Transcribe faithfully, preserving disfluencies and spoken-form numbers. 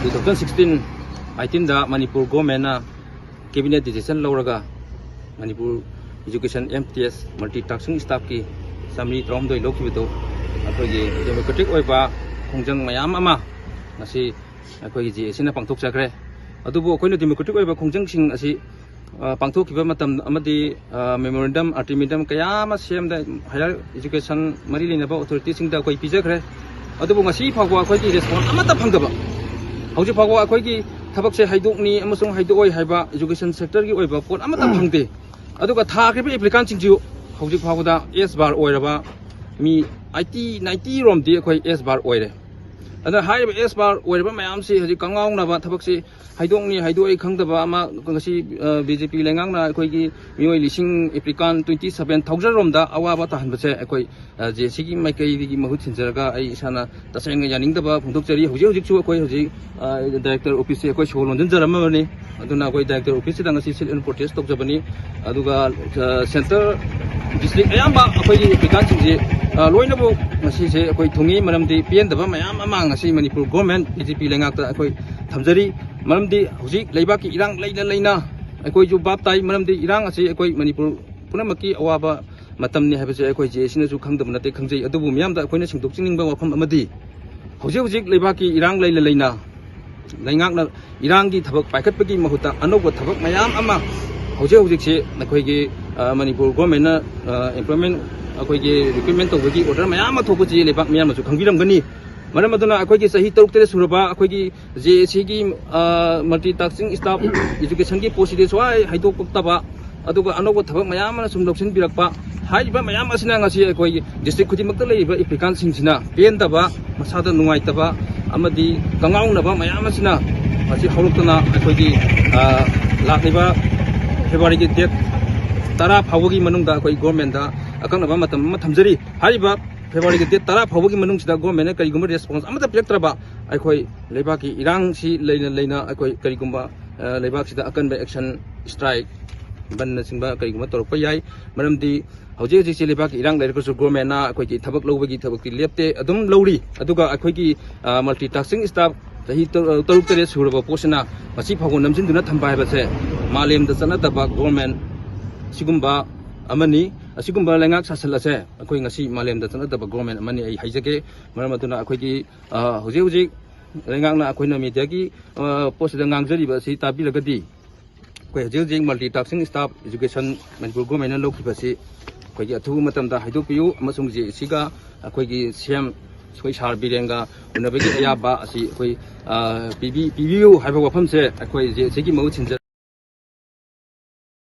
Two thousand sixteen ꯑꯩꯠꯇꯤꯟꯗ Manipur ꯒꯣꯔꯃꯦꯟꯅ cabinet decision ꯂꯧꯔꯒ Manipur education M T ꯑꯦꯁ multi ꯇꯥꯛꯁꯤꯡ ꯁ꯭ꯇꯥꯐꯀꯤ ꯆꯥꯃꯔꯤ ꯇꯔꯥꯍꯨꯝꯗꯣꯏ ꯂꯧꯈꯤꯕꯗꯨ ꯑꯩꯈꯣꯏꯒꯤ ꯗꯦꯃꯣꯀ꯭ꯔꯦꯇꯤꯛ ꯑꯣꯏꯕ ꯈꯣꯡꯖꯪ ꯃꯌꯥꯝ ꯑꯃ ꯉꯁꯤ ꯑꯩꯈꯣꯏꯒꯤ ꯖꯦ ꯑꯦ ꯁꯤꯅ ꯄꯥꯡꯊꯣꯛꯆꯈ꯭ꯔꯦ꯫ ꯑꯗꯨꯕꯨ ꯑꯩꯈꯣꯏꯅ ꯗꯦꯃꯣꯀ꯭ꯔꯦꯇꯤꯛ ꯑꯣꯏꯕ ꯈꯣꯡꯖꯪꯁꯤꯡ ꯑꯁꯤ ꯑ, ꯄꯥꯡꯊꯣꯛꯈꯤꯕ ꯃꯇꯝ ꯑꯃꯗꯤ, ꯑ, ꯃꯦꯃꯣꯔꯦꯟꯗꯝ, ꯑꯜꯇꯤꯃꯦꯇꯝ ꯀꯌꯥ ꯑꯃ ꯁꯦꯝꯗ ꯍꯥꯌꯔ ꯏꯖꯨꯀꯦꯁꯟ ꯃꯔꯤ ꯂꯩꯅꯕ ꯑꯣꯊꯣꯔꯤꯇꯤꯁꯤꯡꯗ ꯑꯩꯈꯣꯏ ꯄꯤꯖꯈ꯭ꯔꯦ꯫ ꯑꯗꯨꯕꯨ ꯉꯁꯤ ꯐꯥꯎꯕ ꯑꯩꯈꯣꯏꯒꯤ ꯔꯦꯁꯄꯣꯟꯁ ꯑꯃꯠꯇ ꯐꯪꯗꯕ, ꯍꯧꯖꯤꯛ ꯐꯥꯎꯕ ꯑꯩꯈꯣꯏꯒꯤ ꯊꯕꯛꯁꯦ ꯍꯥꯏꯗꯣꯛꯅꯤ ꯑꯃꯁꯨꯡ ꯍꯥꯏꯗꯣꯛꯑꯣꯏ ꯍꯥꯏꯕ ꯏꯖꯨꯀꯦꯁꯟ ꯁꯦꯛꯇꯔꯒꯤ ꯑꯣꯏꯕ ꯄꯣꯠ ꯑꯃꯠꯇ ꯐꯪꯗꯦ꯫ ꯑꯗꯨꯒ ꯊꯥꯈ꯭ꯔꯤꯕ ꯑꯦꯄ꯭ꯂꯤꯀꯥꯟꯁꯤꯡꯁꯨ ꯍꯧꯖꯤꯛ ꯐꯥꯎꯕꯗ ꯑꯦꯁ ꯕꯥꯔ ꯑꯣꯏꯔꯕ ꯃꯤ ꯑꯩꯠꯇꯤ, ꯅꯥꯏꯟꯇꯤ ꯔꯣꯝꯗꯤ ꯑꯩꯈꯣꯏ ꯑꯦꯁ ꯕꯥꯔ ꯑꯣꯏꯔꯦ꯫ ꯑꯗꯨꯅ ꯍꯥꯏꯔꯤꯕ ꯑꯦꯁ ꯕꯥꯔ ꯑꯣꯏꯔꯕ ꯃꯌꯥꯝꯁꯤ ꯍꯧꯖꯤꯛ ꯀꯪꯉꯥꯎꯅꯕ ꯊꯕꯛꯁꯤ ꯍꯥꯏꯗꯣꯛꯅꯤ ꯍꯥꯏꯗꯣꯛꯑꯣꯏ ꯈꯪꯗꯕ ꯑꯃ ꯉꯁꯤ, ꯑ, ꯕꯤ ꯖꯦ ꯄꯤ ꯂꯩꯉꯥꯛꯅ ꯑꯩꯈꯣꯏꯒꯤ ꯃꯤꯑꯣꯏ ꯂꯤꯁꯤꯡ ꯑꯦꯄ꯭ꯂꯤꯀꯥꯟ ꯇ꯭ꯋꯦꯟꯇꯤ ꯁꯚꯦꯟ ꯊꯥꯎꯖꯟ ꯔꯣꯝꯗ ꯑꯋꯥꯕ ꯇꯥꯍꯟꯕꯁꯦ ꯑꯩꯈꯣꯏ, ꯑ, ꯖꯦ ꯑꯦ ꯁꯤꯒꯤ ꯃꯥꯏꯀꯩꯗꯒꯤ ꯃꯍꯨꯠ ꯁꯤꯟꯖꯔꯒ ꯑꯩ ꯏꯁꯥꯅ ꯇꯁꯦꯡꯅ ꯌꯥꯅꯤꯡꯗꯕ ꯐꯣꯡꯗꯣꯛꯆꯔꯤ꯫ ꯍꯧꯖꯤꯛ ꯍꯧꯖꯤꯛꯁꯨ ꯑꯩꯈꯣꯏ ꯍꯧꯖꯤꯛ, ꯑ, ꯗꯥꯏꯔꯦꯛꯇꯔ ꯑꯣꯐꯤꯁꯁꯦ ꯑꯩꯈꯣꯏ ꯁꯣ ꯂꯣꯟꯁꯤꯟꯖꯔꯝꯃꯕꯅꯤ꯫ ꯑꯗꯨꯅ ꯑꯩꯈꯣꯏ ꯗꯥꯏꯔꯦꯛꯇꯔ ꯑꯣꯐꯤꯁꯁꯤꯗ ꯉꯁꯤ ꯁꯤꯠ ꯑꯦꯟ ꯄ꯭ꯔꯣꯇꯦꯁ ꯇꯧꯖꯕꯅꯤ꯫ ꯑꯗꯨꯒ, ꯑ, ꯁꯦꯟꯇꯔ ꯗꯤꯁꯇ꯭ꯔꯤꯛ ꯑꯌꯥꯝꯕ ꯑꯩꯈꯣꯏꯒꯤ ꯑꯦꯄ꯭ꯂꯤꯀꯥꯟꯁꯤꯡꯁꯤ, ꯑ, ꯂꯣꯏꯅꯃꯛ ꯉꯁꯤꯁꯦ ꯑꯩꯈꯣꯏ ꯊꯨꯡꯉꯤ꯫ ꯃꯔꯝꯗꯤ ꯄꯦꯟꯗꯕ ꯃꯌꯥꯝ ꯑꯃ ꯉꯁꯤ ꯃꯅꯤꯄꯨꯔ ꯒꯣꯔꯃꯦꯟ, ꯕꯤ ꯖꯦ ꯄꯤ ꯂꯩꯉꯥꯛꯇ ꯑꯩꯈꯣꯏ ꯊꯝꯖꯔꯤ꯫ ꯃꯔꯝꯗꯤ ꯍꯧꯖꯤꯛ ꯂꯩꯕꯥꯛꯀꯤ ꯏꯔꯥꯡ ꯂꯩꯅ ꯂꯩꯅ ꯑꯩꯈꯣꯏꯁꯨ ꯚꯥꯞ ꯇꯥꯏ꯫ ꯃꯔꯝꯗꯤ ꯏꯔꯥꯡ ꯑꯁꯤ ꯑꯩꯈꯣꯏ ꯃꯅꯤꯄꯨꯔ ꯄꯨꯝꯅꯃꯛꯀꯤ ꯑꯋꯥꯕ ꯃꯇꯝꯅꯤ ꯍꯥꯏꯕꯁꯦ ꯑꯩꯈꯣꯏ ꯖꯦ ꯑꯦ ꯁꯤꯅꯁꯨ ꯈꯪꯗꯕ ꯅꯠꯇꯦ, ꯈꯪꯖꯩ꯫ ꯑꯗꯨꯕꯨ ꯃꯤꯌꯥꯝꯗ ꯑꯩꯈꯣꯏꯅ ꯁꯦꯡꯗꯣꯛꯆꯅꯤꯡꯕ ꯋꯥꯐꯝ ꯑꯃꯗꯤ ꯍꯧꯖꯤꯛ ꯍꯧꯖꯤꯛ ꯂꯩꯕꯥꯛꯀꯤ ꯏꯔꯥꯡ ꯂꯩꯅ ꯂꯩꯅ ꯂꯩꯉꯥꯛꯅ ꯏꯔꯥꯡꯒꯤ ꯊꯕꯛ ꯄꯥꯏꯈꯠꯄꯒꯤ ꯃꯍꯨꯠꯇ ꯑꯅꯧꯕ ꯊꯕꯛ ꯃꯌꯥꯝ ꯑꯃ ꯍꯧꯖꯤꯛ ꯍꯧꯖꯤꯛꯁꯤ ꯑꯩꯈꯣꯏꯒꯤ, ꯑ, ꯃꯅꯤꯄꯨꯔ ꯒꯣꯔꯃꯦꯟꯅ, ꯑ, ꯑꯦꯝꯄ꯭ꯂꯣꯏꯃꯦꯟ, ꯑꯩꯈꯣꯏꯒꯤ ꯔꯤꯀ꯭ꯔꯨꯠꯃꯦꯟ ꯇꯧꯕꯒꯤ ꯑꯣꯔꯗꯔ ꯃꯌꯥꯝ ꯑꯃ ꯊꯣꯛꯄꯁꯤ ꯂꯩꯕꯥꯛ ꯃꯤꯌꯥꯝꯅꯁꯨ ꯈꯪꯕꯤꯔꯝꯒꯅꯤ꯫ ꯃꯔꯝ ꯑꯗꯨꯅ ꯑꯩꯈꯣꯏꯒꯤ ꯆꯍꯤ ꯇꯔꯨꯛ ꯇꯔꯦꯠ ꯁꯨꯔꯕ ꯑꯩꯈꯣꯏꯒꯤ ꯖꯦ ꯑꯦ ꯁꯤꯒꯤ, ꯑ, ꯃꯜꯇꯤ ꯇꯥꯛꯁꯤꯡ ꯁ꯭ꯇꯥꯐ ꯏꯖꯨꯀꯦꯁꯟꯒꯤ ꯄꯣꯠꯁꯤꯗꯤ ꯁꯨꯡꯍꯥꯏ ꯍꯥꯏꯗꯣꯛꯂꯛꯇꯕ, ꯑꯗꯨꯒ ꯑꯅꯧꯕ ꯊꯕꯛ ꯃꯌꯥꯝ ꯑꯃꯅ ꯁꯨꯝ ꯂꯧꯁꯤꯟꯕꯤꯔꯛꯄ, ꯍꯥꯏꯔꯤꯕ ꯃꯌꯥꯝ ꯑꯁꯤꯅ ꯉꯁꯤ ꯑꯩꯈꯣꯏꯒꯤ ꯗꯤꯁꯇ꯭ꯔꯤꯛ ꯈꯨꯗꯤꯡꯃꯛꯇ ꯂꯩꯔꯤꯕ ꯑꯦꯄ꯭ꯂꯤꯀꯥꯟꯁꯤꯡꯁꯤꯅ ꯄꯦꯟꯗꯕ, ꯃꯁꯥꯗ ꯅꯨꯡꯉꯥꯏꯇꯕ ꯑꯃꯗꯤ ꯀꯉꯥꯎꯅꯕ ꯃꯌꯥꯝ ꯑꯁꯤꯅ ꯉꯁꯤ ꯍꯧꯔꯛꯇꯨꯅ ꯑꯩꯈꯣꯏꯒꯤ, ꯑ, ꯂꯥꯛꯂꯤꯕ ꯐꯦꯕ꯭ꯔꯨꯋꯥꯔꯤꯒꯤ ꯗꯦꯠ ꯇꯔꯥ ꯐꯥꯎꯕꯒꯤ ꯃꯅꯨꯡꯗ ꯑꯩꯈꯣꯏ ꯒꯣꯔꯃꯦꯟꯗ ꯑꯀꯛꯅꯕ ꯃꯇꯝ ꯑꯃ ꯊꯝꯖꯔꯤ꯫ ꯍꯥꯏꯔꯤꯕ ꯐꯦꯕ꯭ꯔꯨꯋꯥꯔꯤꯒꯤ ꯗꯦꯠ ꯇꯔꯥ ꯐꯥꯎꯕꯒꯤ ꯃꯅꯨꯡꯁꯤꯗ ꯒꯣꯔꯃꯦꯟꯅ ꯀꯔꯤꯒꯨꯝꯕ ꯔꯦꯁꯄꯣꯟꯁ ꯑꯃꯠꯇ ꯄꯤꯔꯛꯇ꯭ꯔꯕ ꯑꯩꯈꯣꯏ ꯂꯩꯕꯥꯛꯀꯤ ꯏꯔꯥꯡꯁꯤ ꯂꯩꯅ ꯂꯩꯅ ꯑꯩꯈꯣꯏ ꯀꯔꯤꯒꯨꯝꯕ, ꯑ, ꯂꯩꯕꯥꯛꯁꯤꯗ ꯑꯀꯟꯕ ꯑꯦꯛꯁꯟ, ꯁ꯭ꯇ꯭ꯔꯥꯏꯛ, ꯕꯟꯅꯆꯤꯡꯕ ꯀꯔꯤꯒꯨꯝꯕ ꯇꯧꯔꯛꯄ ꯌꯥꯏ꯫ ꯃꯔꯝꯗꯤ ꯍꯧꯖꯤꯛ ꯍꯧꯖꯤꯛꯁꯤ ꯂꯩꯕꯥꯛꯀꯤ ꯏꯔꯥꯡ ꯂꯩꯔꯒꯁꯨ ꯒꯣꯔꯃꯦꯟꯅ ꯑꯩꯈꯣꯏꯒꯤ ꯊꯕꯛ ꯂꯧꯕꯒꯤ ꯊꯕꯛꯇꯤ ꯂꯦꯞꯇꯦ, ꯑꯗꯨꯝ ꯂꯧꯔꯤ꯫ ꯑꯗꯨꯒ ꯑꯩꯈꯣꯏꯒꯤ, ꯑ, ꯃꯜꯇꯤ ꯇꯥꯛꯁꯤꯡ ꯁ꯭ꯇꯥꯐ ꯆꯍꯤ ꯇꯔꯨꯛ ꯇꯔꯦꯠ ꯁꯨꯔꯕ ꯄꯣꯠꯁꯤꯅ ꯉꯁꯤ ꯐꯥꯎꯕ ꯅꯝꯁꯤꯟꯗꯨꯅ ꯊꯝꯕ ꯍꯥꯏꯕꯁꯦ ꯃꯥꯂꯦꯝꯗ ꯆꯠꯅꯗꯕ ꯒꯣꯔꯃꯦꯟ ꯁꯤꯒꯨꯝꯕ ꯑꯃꯅꯤ꯫ ꯑꯁꯤꯒꯨꯝꯕ ꯂꯩꯉꯥꯛ ꯁꯥꯁꯟ ꯑꯁꯦ ꯑꯩꯈꯣꯏ ꯉꯁꯤ ꯃꯥꯂꯦꯝꯗ ꯆꯠꯅꯗꯕ ꯒꯣꯔꯃꯦꯟ ꯑꯃꯅꯤ꯫ ꯑꯩ ꯍꯥꯏꯖꯒꯦ꯫ ꯃꯔꯝ ꯑꯗꯨꯅ ꯑꯩꯈꯣꯏꯒꯤ, ꯑ, ꯍꯧꯖꯤꯛ ꯍꯧꯖꯤꯛ ꯂꯩꯉꯥꯛꯅ ꯑꯩꯈꯣꯏꯅ ꯃꯦꯗꯤꯌꯥꯒꯤ, ꯑ, ꯄꯣꯠꯁꯤꯗ ꯉꯥꯡꯖꯔꯤꯕ ꯑꯁꯤ ꯇꯥꯕꯤꯔꯒꯗꯤ, ꯑꯩꯈꯣꯏ ꯍꯧꯖꯤꯛ ꯍꯧꯖꯤꯛ ꯃꯜꯇꯤ ꯇꯥꯛꯁꯤꯡ ꯁ꯭ꯇꯥꯐ ꯏꯖꯨꯀꯦꯁꯟ ꯃꯅꯤꯄꯨꯔ ꯒꯣꯔꯃꯦꯟꯅ ꯂꯧꯈꯤꯕꯁꯤ ꯑꯩꯈꯣꯏꯒꯤ ꯑꯊꯨꯕ ꯃꯇꯝꯗ ꯍꯥꯏꯗꯣꯛꯄꯤꯌꯨ, ꯑꯃꯁꯨꯡ ꯖꯦ ꯑꯦ ꯁꯤꯒ ꯑꯩꯈꯣꯏꯒꯤ ꯁꯤ ꯑꯦꯝ, ꯑꯩꯈꯣꯏ ꯁꯥꯔ ꯕꯤꯔꯦꯟꯒ ꯎꯅꯕꯒꯤ ꯑꯌꯥꯕ ꯑꯁꯤ ꯑꯩꯈꯣꯏ, ꯑ, ꯄꯤꯕꯤ-, ꯄꯤꯕꯤꯌꯨ ꯍꯥꯏꯕ ꯋꯥꯐꯝꯁꯦ ꯑꯩꯈꯣꯏ ꯖꯦ ꯑꯦ ꯁꯤꯒꯤ ꯃꯍꯨꯠ ꯁꯤꯟꯖ-